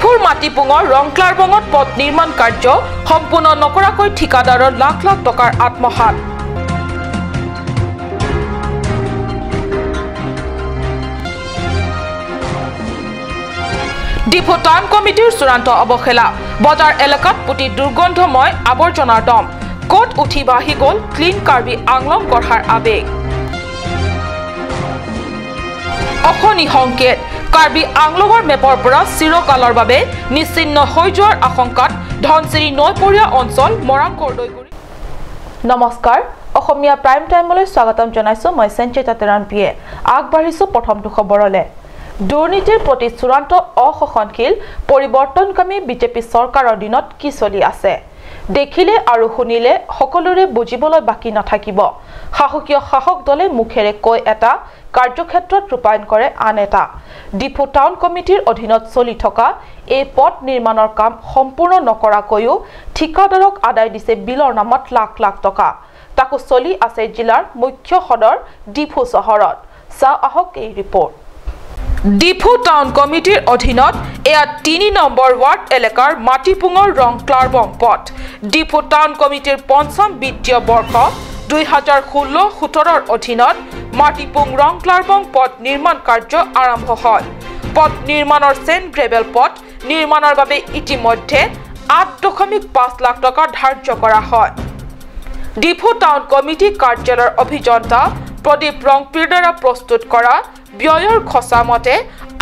ডিফুৰ মাটিপুঙৰ ৰংক্লাৰবঙত পথ নিৰ্মাণ কাৰ্য সম্পূৰ্ণ নকৰাকৈ ঠিকাদাৰৰ লাখ লাখ টকাৰ আত্মসাত। ডিফু টাউন কমিটিৰ চূড়ান্ত অৱহেলা। বজাৰ এলেকাত পুতি দুৰ্গন্ধময় আৱৰ্জনাৰ দম। ক'ত উঠি বাঢ়ি গ'ল ক্লীন কাৰ্বি আংলং গঢ়াৰ আৱেগ। অশনি সংকেত। কাৰ্বি আংলঙৰ মেপৰ পৰা চিৰকালৰ বাবে নিশ্চিন্ন হৈ যোৱাৰ আশংকাত ধনশিৰি নৈপৰীয়া অঞ্চল মৰাং কৰদৈগুৰি। নমস্কাৰ, অসমীয়া প্ৰাইম টাইমলৈ স্বাগতম জনাইছো মই সঞ্চিতা তেৰাণপিয়ে। আগবাঢ়িছো প্ৰথমটো খবৰলৈ। দুৰ্নীতিৰ প্ৰতি চূড়ান্ত অসহনশীল পৰিৱৰ্তনকামী বিজেপি চৰকাৰৰ দিনত কি চলি আছে দেখিলে আৰু শুনিলে সকলোৰে বুজিবলৈ বাকী নাথাকিব। শাসকীয় শাসক দলে মুখেৰে কৈ এটা, কাৰ্যক্ষেত্ৰত ৰূপায়ণ কৰে আন এটা। ডিফু টাউন কমিটিৰ অধীনত চলি থকা এই পথ নিৰ্মাণৰ কাম সম্পূৰ্ণ নকৰাকৈও ঠিকাদাৰক আদায় দিছে বিলৰ নামত লাখ লাখ টকা। তাকো চলি আছে জিলাৰ মুখ্য সদৰ ডিফু চহৰত। চাওঁ আহক এই ৰিপৰ্ট। ডিফু টাউন কমিটিৰ অধীনত এয়া 3 নম্বৰ ৱাৰ্ড এলেকাৰ মাটিপুঙৰ ৰংক্লাৰবং পথ। ডিফু টাউন কমিটিৰ পঞ্চম বিত্তীয় বৰ্ষ 2016-17 অধীনত মাটিপুং ৰংক্লাৰবং পথ নিৰ্মাণ কাৰ্য আৰম্ভ হয়। পথ নিৰ্মাণৰ চেণ্ড গ্ৰেভেল পথ নিৰ্মাণৰ বাবে ইতিমধ্যে 8.5 লাখ টকা ধাৰ্য কৰা হয়। ডিফু টাউন কমিটি কাৰ্যালয়ৰ অভিযন্তা প্ৰদীপ ৰংপিৰ দ্বাৰা প্ৰস্তুত কৰা ব্যয়ৰ খচা মতে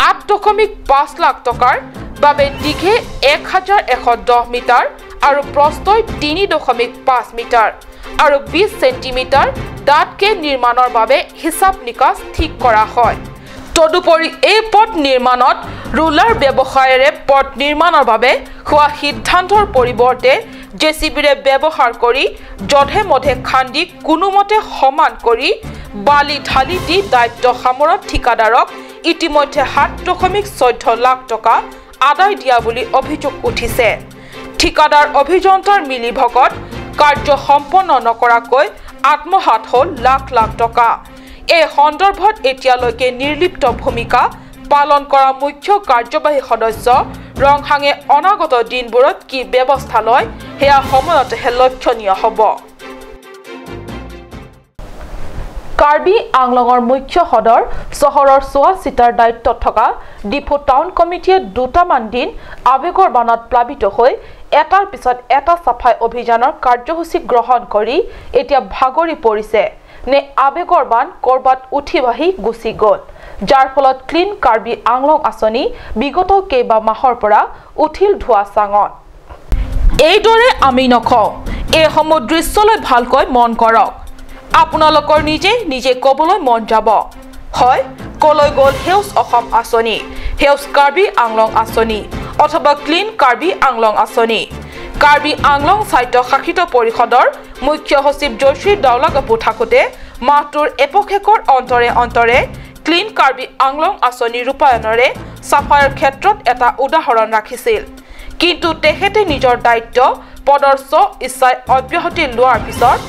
8.5 লাখ টকাৰ বাবে দীঘে 1110 মিটাৰ আৰু প্ৰস্থই 3.5 মিটাৰ আৰু 20 চেণ্টিমিটাৰ ডাঠকে নিৰ্মাণৰ বাবে হিচাপ নিকাচ ঠিক কৰা হয়। তদুপৰি এই পথ নিৰ্মাণত ৰোলাৰ ব্যৱসায়েৰে পথ নিৰ্মাণৰ বাবে হোৱা সিদ্ধান্তৰ পৰিৱৰ্তে জেচিবিৰে ব্যৱহাৰ কৰি যধে মধে খান্দি কোনোমতে সমান কৰি বালি ঢালি দি দায়িত্ব সামৰত ঠিকাদাৰক ইতিমধ্যে 7.14 লাখ টকা আদায় দিয়া বুলি অভিযোগ উঠিছে। ঠিকাদাৰ অভিযন্তাৰ মিলিভগত কাৰ্য সম্পন্ন নকৰাকৈ আত্মসাত হ'ল লাখ লাখ টকা। এই সন্দৰ্ভত এতিয়ালৈকে নিৰ্লিপ্ত ভূমিকা পালন কৰা মুখ্য কাৰ্যবাহী সদস্য ৰংহাঙে অনাগত দিনবোৰত কি ব্যৱস্থা লয় সেয়া সময়তহে লক্ষণীয় হ'ব। কাৰ্বি আংলঙৰ মুখ্য সদৰ চহৰৰ চোৱা চিতাৰ দায়িত্বত থকা ডিফু টাউন কমিটিয়ে দুটামান দিন আৱেগৰ বানত প্লাবিত হৈ এটাৰ পিছত এটা চাফাই অভিযানৰ কাৰ্যসূচী গ্ৰহণ কৰি এতিয়া ভাগৰি পৰিছে নে আৱেগৰ বান ক'ৰবাত উঠি বাঢ়ি গুচি গ'ল, যাৰ ফলত ক্লীন কাৰ্বি আংলং আঁচনি বিগত কেইবা মাহৰ পৰা উঠিল ধোঁৱা চাঙত। এইদৰে আমি নকওঁ, এইসমূহ দৃশ্যলৈ ভালকৈ মন কৰক, আপোনালোকৰ নিজে নিজে ক'বলৈ মন যাব। হয়, কলৈ গ'ল সেউজ অসম আঁচনি, সেউজ কাৰ্বি আংলং আঁচনি অথবা ক্লীন কাৰ্বি আংলং আঁচনি। কাৰ্বি আংলং স্বায়ত্তশাসিত পৰিষদৰ মুখ্য সচিব জয়শ্ৰী দাওলাগাপু থাকোঁতে মাহটোৰ এপষেকৰ অন্তৰে অন্তৰে ক্লীন কাৰ্বি আংলং আঁচনি ৰূপায়ণৰে চাফাইৰ ক্ষেত্ৰত এটা উদাহৰণ ৰাখিছিল। কিন্তু তেখেতে নিজৰ দায়িত্ব পদৰ স্ব ইচ্ছাই অব্যাহতি লোৱাৰ পিছত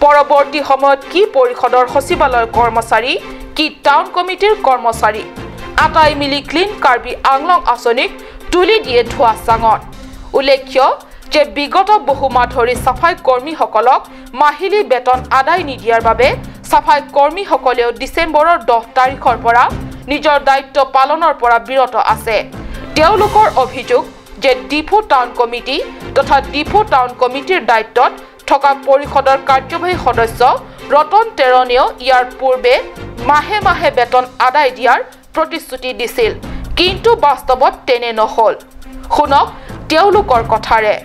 পৰৱৰ্তী সময়ত কি পৰিষদৰ সচিবালয়ৰ কৰ্মচাৰী, কি টাউন কমিটিৰ কৰ্মচাৰী আটাই মিলি ক্লীন কাৰ্বি আংলং আঁচনিক তুলি দিয়ে ধোঁৱা চাঙত। উল্লেখ্য যে বিগত বহু মাহ ধৰি চাফাই কৰ্মীসকলক মাহিলী বেতন আদায় নিদিয়াৰ বাবে চাফাই কৰ্মীসকলেও ডিচেম্বৰৰ 10 তাৰিখৰ পৰা নিজৰ দায়িত্ব পালনৰ পৰা বিৰত আছে। তেওঁলোকৰ অভিযোগ যে ডিফু টাউন কমিটি তথা ডিফু টাউন কমিটিৰ দায়িত্বত থকা পৰিষদৰ কাৰ্যবাহী সদস্য ৰতন তেৰণেও ইয়াৰ পূৰ্বে মাহে মাহে বেতন আদায় দিয়াৰ প্ৰতিশ্ৰুতি দিছিল, কিন্তু বাস্তৱত তেনে নহ'ল। শুনক তেওঁলোকৰ কথাৰে।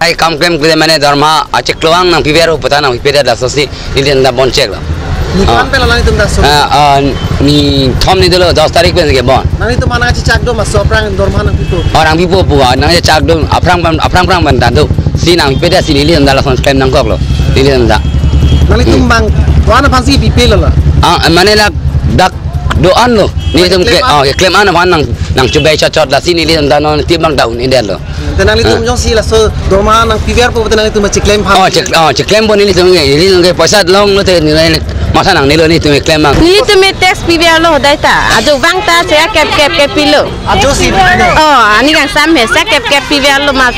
Ay kam kem kule mane dharma achek luang nang piberu pata nang pibeda da sosi ni da bon check la ni kan pela nang tum da so ni thom ni dilo 10 tarik pen ke bon nang itu mana chi chak do ma so prang dharma nang pipo or nang pipo pu nang chak do aprang aprang prang ban dan do si nang pibeda si ni da la son claim nang kok lo ni da nang tum bang wana phansi pipe lo la mane la dak do an lo ni tum ke claim an wan nang nang chubai chot chot la si ni da no ti bang down in lo tenang itu jong si la so dharma nang piber po tenang itu ma claim pha oh check claim bon ni tum nge ni nge paisa long lo te ni Masa nang nilo ni tumi claim mang. Ni tumi tax PVR lo hodai ta. Ajo bang ta saya cap cap cap pilo. Ajo si. Oh, ani kan sam he saya cap cap PVR lo mas.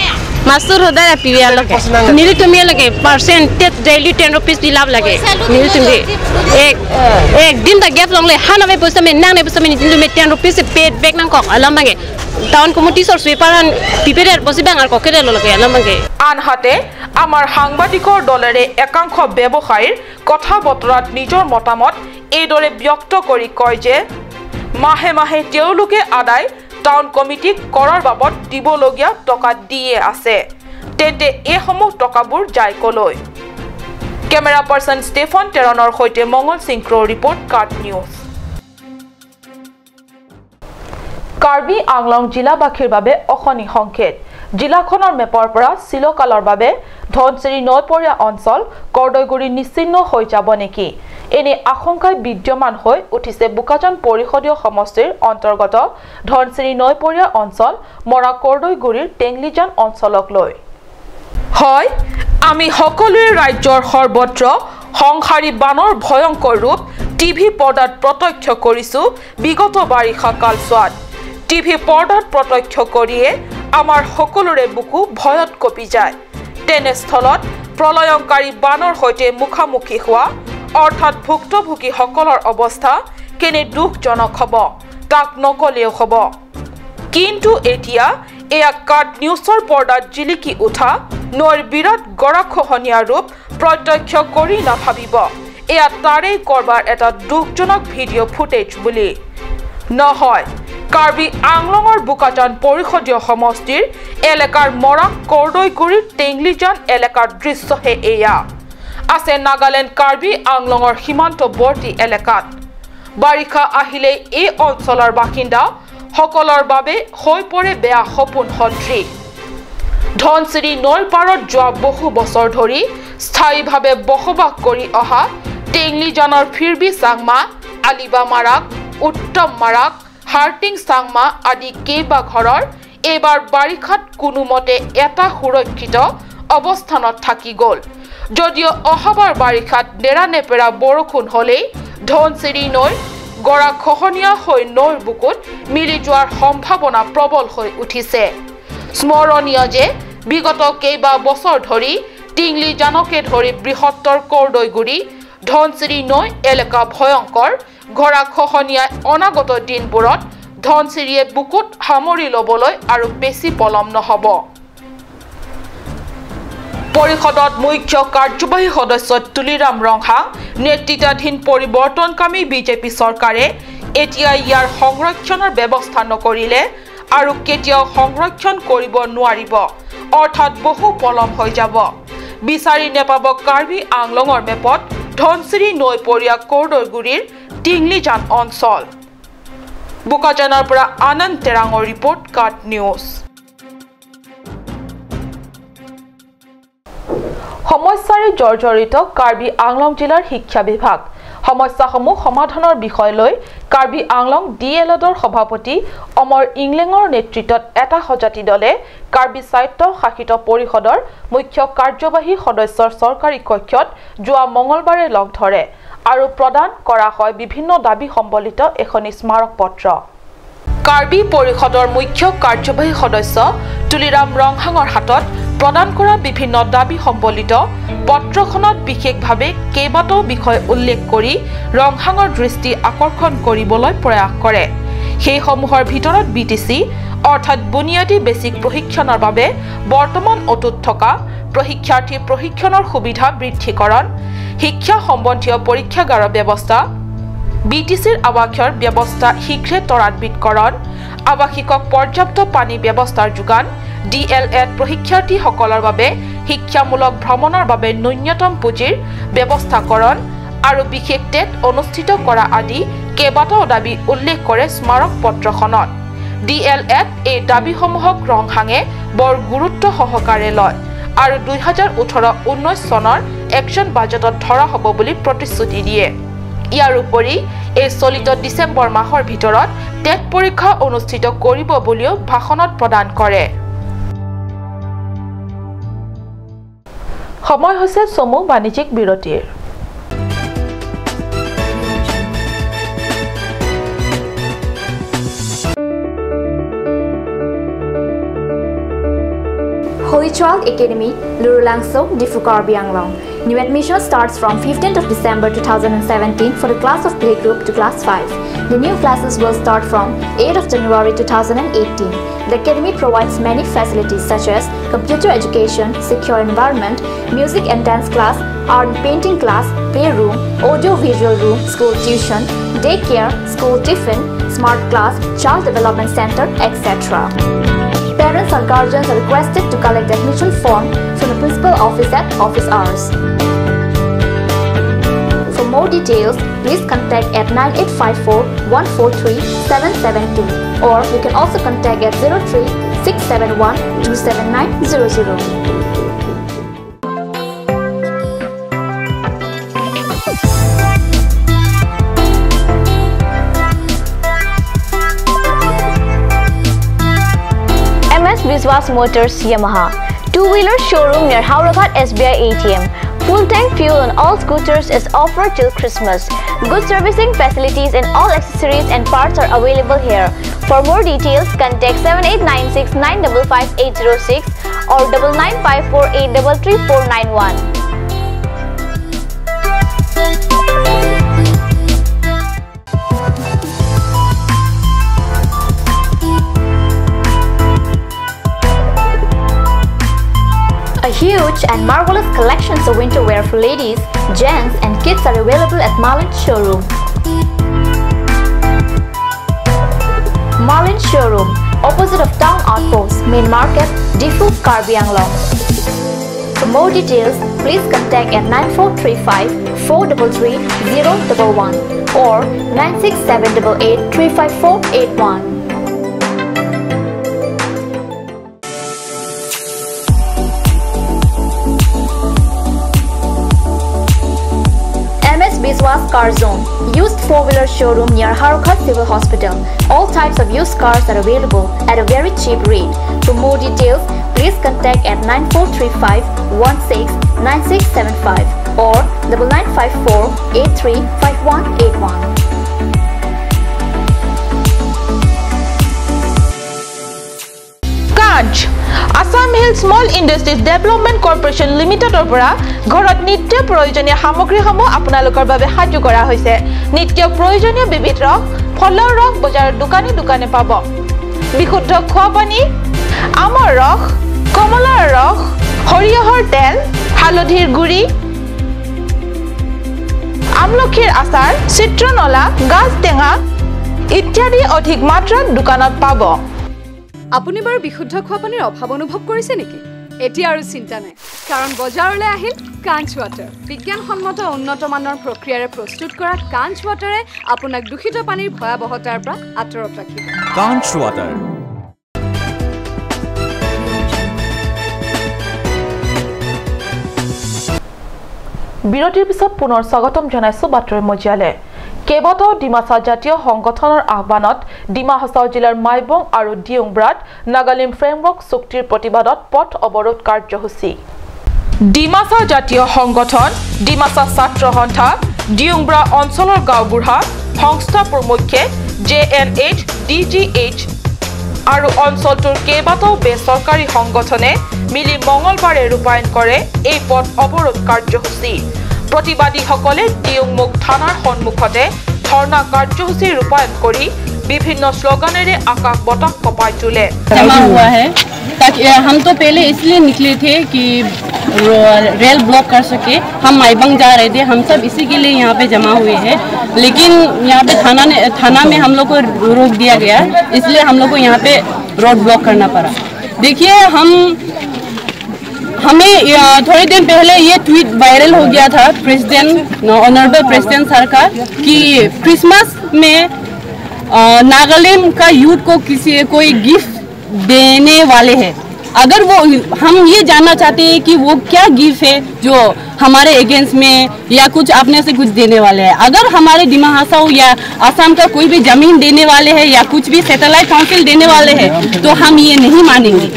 Masur hodai PVR lo ke. Nili tumi lage percent daily 10 rupees dilab lage. Nili tumi ek ek din ta gap long le hana me posta me nang ne posta me ni tumi 10 rupees paid back nang kok alam mange. Town committee sor sweeper han prepare posi bang ar kokere lo lage alam mange. আনহাতে আমাৰ সাংবাদিকৰ দলেৰে একাংশ ব্যৱসায়ীৰ কথা বতৰাত নিজৰ মতামত এইদৰে ব্যক্ত কৰি কয় যে মাহে মাহে তেওঁলোকে আদায় টাউন কমিটিক কৰাৰ বাবদ দিবলগীয়া টকা দিয়ে আছে, তেন্তে এইসমূহ টকাবোৰ যায় কলৈ? কেমেৰা পাৰ্চন ষ্টেফন টেৰণৰ সৈতে মংগল সিংক্ৰৰ ৰিপৰ্ট, কাট নিউজ। কাৰ্বি আংলং জিলাবাসীৰ বাবে অশনি সংকেত। জিলাখনৰ মেপৰ পৰা চিৰকালৰ বাবে ধনশিৰি নৈপৰীয়া অঞ্চল কৰ্দৈগুৰি নিশ্চিহ্ন হৈ যাব নেকি, এনে আশংকাই বিদ্যমান হৈ উঠিছে বোকাজান পৰিষদীয় সমষ্টিৰ অন্তৰ্গত ধনশিৰি নৈপৰীয়া অঞ্চল মৰা কৰ্দৈগুৰিৰ টেংলিজান অঞ্চলক লৈ। হয়, আমি সকলোৱে ৰাজ্যৰ সৰ্বত্ৰ সংসাৰী বানৰ ভয়ংকৰ ৰূপ টিভি পৰ্দাত প্ৰত্যক্ষ কৰিছোঁ। বিগত বাৰিষা কালচোৱাত টিভি পৰ্দাত প্ৰত্যক্ষ কৰিয়ে আমাৰ সকলোৰে বুকু ভয়ত কঁপি যায়। তেনেস্থলত প্ৰলয়ংকাৰী বানৰ সৈতে মুখামুখি হোৱা অৰ্থাৎ ভুক্তভোগীসকলৰ অৱস্থা কেনে দুখজনক হ'ব তাক নকলেও হ'ব। কিন্তু এতিয়া এয়া কাট নিউজৰ পৰ্দাত জিলিকি উঠা নৈৰ বিৰাট গৰাখহনীয়া ৰূপ প্ৰত্যক্ষ কৰি নাভাবিব এয়া তাৰেই কৰবাৰ এটা দুখজনক ভিডিঅ' ফুটেজ বুলি নহয়। কাৰ্বি আংলঙৰ বোকাজান পৰিষদীয় সমষ্টিৰ এলেকাৰ মৰা কৰ্দৈগুৰিৰ টেংলিজান এলেকাৰ দৃশ্যহে এয়া। আছে নাগালেণ্ড কাৰ্বি আংলঙৰ সীমান্তৱৰ্তী এলেকাত। বাৰিষা আহিলে এই অঞ্চলৰ বাসিন্দা সকলৰ বাবে হৈ পৰে বেয়া সপোন সদৃশ। ধনশিৰি নৈৰ পাৰত যোৱা বহু বছৰ ধৰি স্থায়ীভাৱে বসবাস কৰি অহা টেংলিজানৰ ফিৰবি চাংমা, আলিবা মাৰাক, উত্তম মাৰাক, হাৰ্টিং চাংমা আদি কেইবা ঘৰৰ এইবাৰ বাৰিষাত কোনোমতে এটা সুৰক্ষিত অৱস্থানত থাকি গ'ল যদিও অহাবাৰ বাৰিষাত নেৰানেপেৰা বৰষুণ হ'লেই ধনশিৰি নৈৰ গৰা খহনীয়া হৈ নৈৰ বুকুত মিলি যোৱাৰ সম্ভাৱনা প্ৰবল হৈ উঠিছে। স্মৰণীয় যে বিগত কেইবা বছৰ ধৰি টিংলিজানকে ধৰি বৃহত্তৰ কৰ্দৈগুৰি ধনশিৰি নৈ এলেকা ভয়ংকৰ গৰা খহনীয়াই অনাগত দিনবোৰত ধনশিৰিয়ে বুকুত সামৰি ল'বলৈ আৰু বেছি পলম নহ'ব। পৰিষদত মুখ্য কাৰ্যবাহী সদস্য তুলিৰাম ৰংহাং নেতৃত্বাধীন পৰিৱৰ্তনকামী বিজেপি চৰকাৰে এতিয়া ইয়াৰ সংৰক্ষণৰ ব্যৱস্থা নকৰিলে আৰু কেতিয়াও সংৰক্ষণ কৰিব নোৱাৰিব, অৰ্থাৎ বহু পলম হৈ যাব। বিচাৰি নেপাব কাৰ্বি আংলঙৰ মেপত ধনশিৰি নৈপৰীয়া কৰ্দৈগুৰিৰ টিংলিজান অঞ্চল। বোকাজানৰ পৰা আনন্দ তেৰাঙৰ ৰিপৰ্ট, কাট নিউজ। সমস্যাৰে জৰ্জৰিত কাৰ্বি আংলং জিলাৰ শিক্ষা বিভাগ। সমস্যাসমূহ সমাধানৰ বিষয় লৈ কাৰ্বি আংলং ডি এল এডৰ সভাপতি অমৰ ইংলেঙৰ নেতৃত্বত এটা সজাতি দলে কাৰ্বি স্বায়ত্ত শাসিত পৰিষদৰ মুখ্য কাৰ্যবাহী সদস্যৰ চৰকাৰী কক্ষত যোৱা মঙলবাৰে লগ ধৰে আৰু প্ৰদান কৰা হয় বিভিন্ন দাবী সম্বলিত এখনি স্মাৰক পত্ৰ। কাৰ্বি পৰিষদৰ মুখ্য কাৰ্যবাহী সদস্য তুলিৰাম ৰংহাঙৰ হাতত প্ৰদান কৰা বিভিন্ন দাবী সম্বলিত পত্ৰখনত বিশেষভাৱে কেইবাটাও বিষয় উল্লেখ কৰি ৰংহাঙৰ দৃষ্টি আকৰ্ষণ কৰিবলৈ প্ৰয়াস কৰে। সেইসমূহৰ ভিতৰত বি টি চি অৰ্থাৎ বুনিয়াদী বেছিক প্ৰশিক্ষণৰ বাবে বৰ্তমান অটুট থকা প্ৰশিক্ষাৰ্থী প্ৰশিক্ষণৰ সুবিধা বৃদ্ধিকৰণ, শিক্ষা সম্বন্ধীয় পৰীক্ষাগাৰৰ ব্যৱস্থা, বি টি চিৰ আৱাসৰ ব্যৱস্থা শীঘ্ৰে ত্বৰান্বিতকৰণ, আৱাসিকক পৰ্যাপ্ত পানী ব্যৱস্থাৰ যোগান, ডি এল এড প্ৰশিক্ষাৰ্থীসকলৰ বাবে শিক্ষামূলক ভ্ৰমণৰ বাবে ন্যূনতম পুঁজিৰ ব্যৱস্থাকৰণ আৰু বিশেষ টেট অনুষ্ঠিত কৰা আদি কেইবাটাও দাবী উল্লেখ কৰে স্মাৰক পত্ৰখনত। ডি এল এড এই দাবীসমূহক ৰংহাঙে বৰ গুৰুত্ব সহকাৰে লয় আৰু 2018-19 চনৰ একশ্যন বাজেটত ধৰা হ'ব বুলি প্ৰতিশ্ৰুতি দিয়ে। ইয়াৰ উপৰি এই চলিত ডিচেম্বৰ মাহৰ ভিতৰত টেট পৰীক্ষা অনুষ্ঠিত কৰিব বুলিও ভাষণত প্ৰদান কৰে। সময় হৈছে চমু বাণিজ্যিক বিৰতিৰ। Child Academy, Lurulangso, Diphu Karbi Anglong. New admission starts from 15th of December 2017 for the class of playgroup to class 5. The new classes will start from 8th of January 2018. The academy provides many facilities such as computer education, secure environment, music and dance class, art and painting class, playroom, audio-visual room, school tuition, daycare, school tiffin, smart class, child development center, etc. Parents or guardians are requested to collect the admission form from the principal office at office hours. For more details, please contact at 9854 143 772 or you can also contact at 03 671 27900. MS Biswas Motors Yamaha, two-wheeler showroom near Howraghat SBI ATM. Full tank fuel on all scooters is offered till Christmas. Good servicing facilities and all accessories and parts are available here. For more details, contact 7896 955 806 or 9954 833 491. A huge and marvelous collections of winter wear for ladies, gents and kids are available at Marlin Showroom. Marlin Showroom, opposite of Town Outpost, Main Market, Diphu, Karbi Anglong. For more details, please contact at 9435 433 011 or 96788 35481. Biswas Car Zone, used four-wheeler showroom near Harughat Civil Hospital. All types of used cars are available at a very cheap rate. For more details, please contact at 9435 169675 or 9954 835181. Kanch Assam Hill Small Industries Development Corporation লিমিটেডৰ পৰা ঘৰত নিত্য প্ৰয়োজনীয় সামগ্ৰীসমূহ আপোনালোকৰ বাবে সাজু কৰা হৈছে। নিত্য প্ৰয়োজনীয় বিবিধ ৰস, ফলৰ ৰস বজাৰৰ দোকানে দোকানে পাব। বিশুদ্ধ খোৱা পানী, আমৰ ৰস, কমলাৰ ৰস, সৰিয়হৰ তেল, হালধিৰ গুড়ি, আমলখিৰ আচাৰ, চিত্ৰনলা, গাজ টেঙা ইত্যাদি অধিক মাত্ৰাত দোকানত পাব। আপুনি বাৰু বিশুদ্ধ খোৱা পানীৰ অভাৱ অনুভৱ কৰিছে নেকি? এতিয়া আৰু চিন্তা নাই, কাৰণ বজাৰলৈ আহিল কাঞ্চ ৱাটাৰ। বিজ্ঞানসন্মত উন্নত মানৰ প্ৰক্ৰিয়াৰে প্ৰস্তুত কৰা কাঞ্চ ৱাটাৰে আপোনাক দূষিত পানীৰ ভয়াৱহতাৰ পৰা আঁতৰত ৰাখিব। কাঞ্চ ৱাটাৰ। বিৰতিৰ পিছত পুনৰ স্বাগতম জনাইছো বাতৰি মজিয়ালে। কেইবাটাও ডিমাচা জাতীয় সংগঠনৰ আহ্বানত ডিমা হাছাও জিলাৰ মাইবং আৰু দিয়ুংব্ৰাত নাগালিম ফ্ৰেমৱৰ্ক চুক্তিৰ প্ৰতিবাদত পথ অৱৰোধ কাৰ্যসূচী। ডিমাচা জাতীয় সংগঠন, ডিমাচা ছাত্ৰ সন্থা, দিয়ুংব্ৰা অঞ্চলৰ গাঁওবুঢ়া সংস্থা প্ৰমুখ্যে J N H, D G H আৰু অঞ্চলটোৰ কেইবাটাও বেচৰকাৰী সংগঠনে মিলি মঙলবাৰে ৰূপায়ণ কৰে এই পথ অৱৰোধ কাৰ্যসূচী। প্ৰতিবাদীসকলে দিয়ুংমুখ থানাৰ সন্মুখতে ধৰ্ণা কাৰ্যসূচী ৰূপায়ণ কৰি বিভিন্ন শ্লোগানেৰে আকাশ বতাহ কঁপাই তোলে। जमा हुआ है ताकि हम तो पहले इसलिए निकले थे कि रेल ब्लॉक कर सके। हम माईबंग जा रहे थे, हम सब इसी के लिए यहाँ पे जमा हुए हैं, लेकिन यहाँ पे थाना में हम लोग को रोक दिया गया, इसलिए हम लोग को यहाँ पे रोड ब्लॉक करना पड़ा। देखिए, हमें थोड़े दिन पहले ये ट्वीट वायरल हो गया था प्रेसिडेंट, ऑनरेबल प्रेसिडेंट सर का, कि क्रिसमस में नागालैंड का यूथ को किसी कोई गिफ्ट देने वाले हैं। अगर वो, हम ये जानना चाहते हैं कि वो क्या गिफ्ट है जो हमारे अगेंस्ट में या कुछ अपने से कुछ देने वाले हैं। अगर हमारे डिमा हासाओ या असम का कोई भी ज़मीन देने वाले हैं या कुछ भी सैटेलाइट काउंसिल देने वाले हैं तो हम ये नहीं मानेंगे।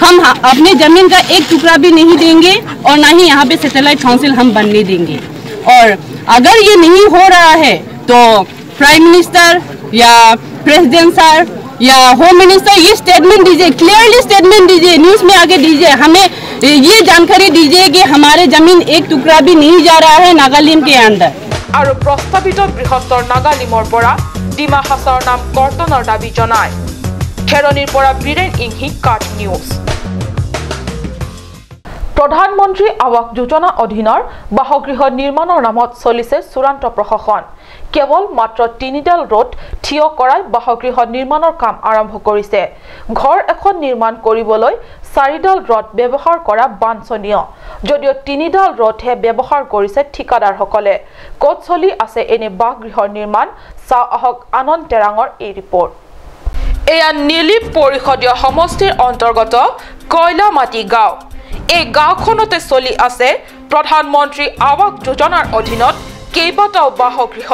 हम अपने ज़मीन का एक टुकड़ा भी नहीं देंगे और ना ही यहाँ पे सैटेलाइट काउंसिल हम बनने देंगे। और अगर ये नहीं हो रहा है तो प्राइम मिनिस्टर या प्रेसिडेंट सर या होम मिनिस्टर ये स्टेटमेंट दीजिए, क्लियरली स्टेटमेंट दीजिए, न्यूज़ में आगे दीजिए, हमें ये जानकारी दीजिए कि हमारे ज़मीन एक टुकड़ा भी नहीं जा रहा है नागालिम के अंदर। আৰু প্ৰস্তাৱিত বৃহত্তৰ নাগালিমৰ পৰা ডিমা হাছাওৰ নাম কৰ্তনৰ দাবী জনায়। খেৰণিৰ পৰা বীৰেন ইংহি, কাট নিউজ। প্ৰধানমন্ত্ৰী আৱাস যোজনা অধীনৰ বাসগৃহ নিৰ্মাণৰ নামত চলিছে চূড়ান্ত প্ৰশাসন। কেৱল মাত্ৰ তিনিডাল ৰ'দ থিয় কৰাই বাসগৃহ নিৰ্মাণৰ কাম আৰম্ভ কৰিছে। ঘৰ এখন নিৰ্মাণ কৰিবলৈ চাৰিডাল ৰড ব্যৱহাৰ কৰা বাঞ্ছনীয়, যদিও তিনিডাল ৰডহে ব্যৱহাৰ কৰিছে ঠিকাদাৰসকলে। ক'ত চলি আছে এনে বাসগৃহৰ নিৰ্মাণ, চাওঁ আহক আনন্দ তেৰাঙৰ এই ৰিপৰ্ট। এয়া নীলিপ পৰিষদীয় সমষ্টিৰ অন্তৰ্গত কয়লামাটি গাঁও। এই গাঁওখনতে চলি আছে প্ৰধানমন্ত্ৰী আৱাস যোজনাৰ অধীনত কেইবাটাও বাসগৃহ।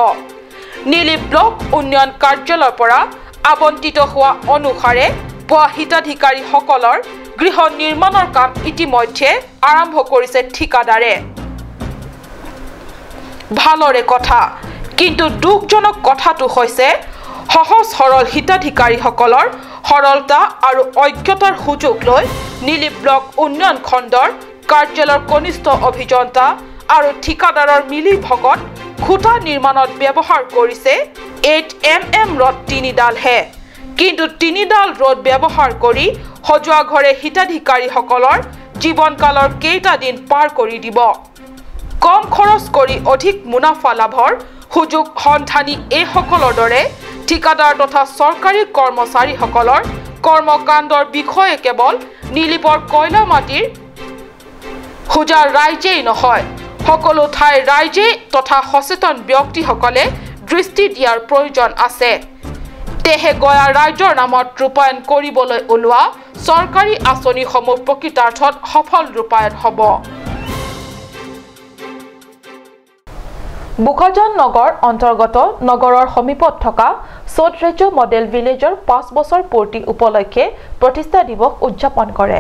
নীলিপ ব্লক উন্নয়ন কাৰ্যালয়ৰ পৰা আবণ্টিত হোৱা অনুসাৰে পোৱা হিতাধিকাৰীসকলৰ গৃহ নিৰ্মাণৰ কাম ইতিমধ্যে আৰম্ভ কৰিছে ঠিকাদাৰে। ভালৰে কথা, কিন্তু দুখজনক কথাটো হৈছে সহজ সৰল হিতাধিকাৰীসকলৰ সৰলতা আৰু অজ্ঞতাৰ সুযোগ লৈ নীলিপ ব্লক উন্নয়ন খণ্ডৰ কাৰ্যালয়ৰ কনিষ্ঠ অভিযন্তা আৰু ঠিকাদাৰৰ মিলি ভগত খুঁটা নিৰ্মাণত ব্যৱহাৰ কৰিছে 8 mm ৰড তিনিডালহে। কিন্তু তিনিডাল ৰড ব্যৱহাৰ কৰি সজোৱা ঘৰে হিতাধিকাৰীসকলৰ জীৱনকালৰ কেইটা দিন পাৰ কৰি দিব। কম খৰচ কৰি অধিক মুনাফা লাভৰ সুযোগ সন্ধানী এইসকলৰ দৰে ঠিকাদাৰ তথা চৰকাৰী কৰ্মচাৰীসকলৰ কৰ্মকাণ্ডৰ বিষয়ে কেৱল নীলিপৰ কয়লা মাটিৰ হোজা ৰাইজেই নহয়, সকলো ঠাইৰ ৰাইজে তথা সচেতন ব্যক্তিসকলে দৃষ্টি দিয়াৰ প্ৰয়োজন আছে। তেহে গয়া ৰাজ্যৰ নামত ৰূপায়ণ কৰিবলৈ ওলোৱা চৰকাৰী আঁচনিসমূহ প্ৰকৃতাৰ্থত সফল ৰূপায়ণ হ'ব। বোকাজান নগৰ অন্তৰ্গত নগৰৰ সমীপত থকা চ'টৰেজ মডেল ভিলেজৰ 5 বছৰ পূৰ্তি উপলক্ষে প্ৰতিষ্ঠা দিৱস উদযাপন কৰে।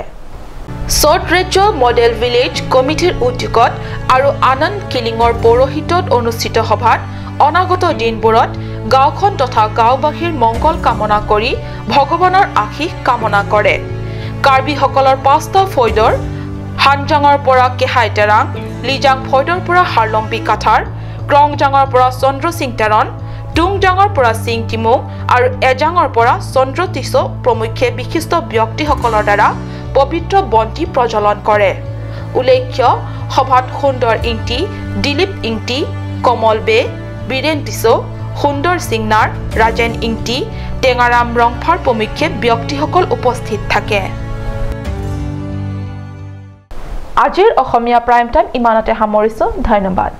চ'টৰেজ মডেল ভিলেজ কমিটিৰ উদ্যোগত আৰু আনন্দ কিলিঙৰ পৌৰোহিত্যত অনুষ্ঠিত সভাত অনাগত দিনবোৰত গাঁওখন তথা গাঁওবাসীৰ মংগল কামনা কৰি ভগৱানৰ আশীষ কামনা কৰে। কাৰ্বিসকলৰ 5টা ফৈদৰ হানজাঙৰ পৰা কেহাই টেৰাং, লিজাং ফৈদৰ পৰা হাৰলম্বি কাথাৰ, ক্ৰংজাঙৰ পৰা চন্দ্ৰসিং টেৰণ, টুংজাঙৰ পৰা সিং টিমুং আৰু এজাঙৰ পৰা চন্দ্ৰ টিছো প্ৰমুখ্যে বিশিষ্ট ব্যক্তিসকলৰ দ্বাৰা পবিত্ৰ বন্তি প্ৰজ্বলন কৰে। উল্লেখ্য, সভাত সুন্দৰ ইংটি, দিলীপ ইংটি, কমল বে, বীৰেন টিছো, সুন্দৰ সিংনাৰ, ৰাজেন ইংটি, টেঙাৰাম ৰংফাৰ প্ৰমুখ্যে ব্যক্তিসকল উপস্থিত থাকে। আজিৰ অসমীয়া প্ৰাইম টাইম ইমানতে সামৰিছোঁ। ধন্যবাদ।